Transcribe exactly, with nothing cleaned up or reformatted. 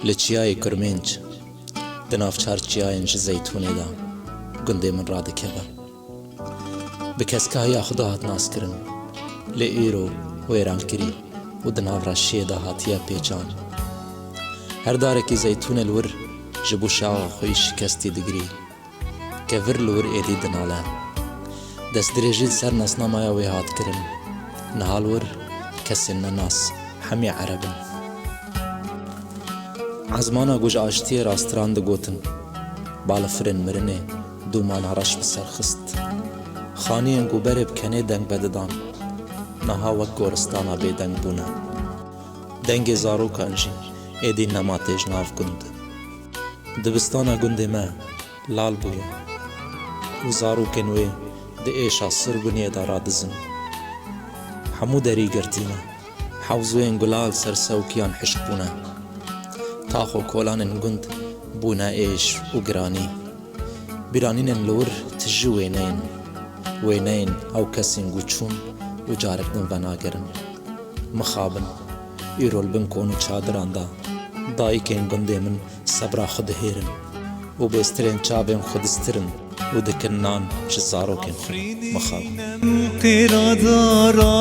Li Çiyayê Kurmênc, di nav çar çiyayên ji zeytûnê de gundê min radikeve. Bi keskahiya xwe de hat naskirin, lê îro wêrankirî û di nav reşiyê de hatiye pêçan. Her darekî zeytûnê li wir ji bo şaxa xwe yî şikestî digirî. Kevir li wir êdî dinale. Destdirêjî li ser nasnamaya wê hat kirin. Niha li wir kesên nenas, hemî ereb in. Ezmana ku ji aştiyê rastiran digotin, balafirên mirinê dûmana reş bi ser xist. Xaniyên ku berê bi kenê deng vedidan, niha wek goristana bêdeng bûne. Dengê zarokan jî êdî nema tê ji nav gund. Dibistana gundê me lal bûye û zarokên wê di êşa sirguniyê de radizin. Hemû derî girtî ne. Hewzûyên gula li ser sewkiyan hişk bûne. Tax û kolanên gund bûne êş û giranî. Bîranînên li wir tijî wêneyên. Wêneyên ew kesên ku çûn û carek din venagerin. Mixabin, îro li bin kon û çadiran de dayikên gundê min sebra xwe dihêrin û bêstirên çavên xwe distirin û dikin nan ji zarokên xwe. Mixabin. Qîradara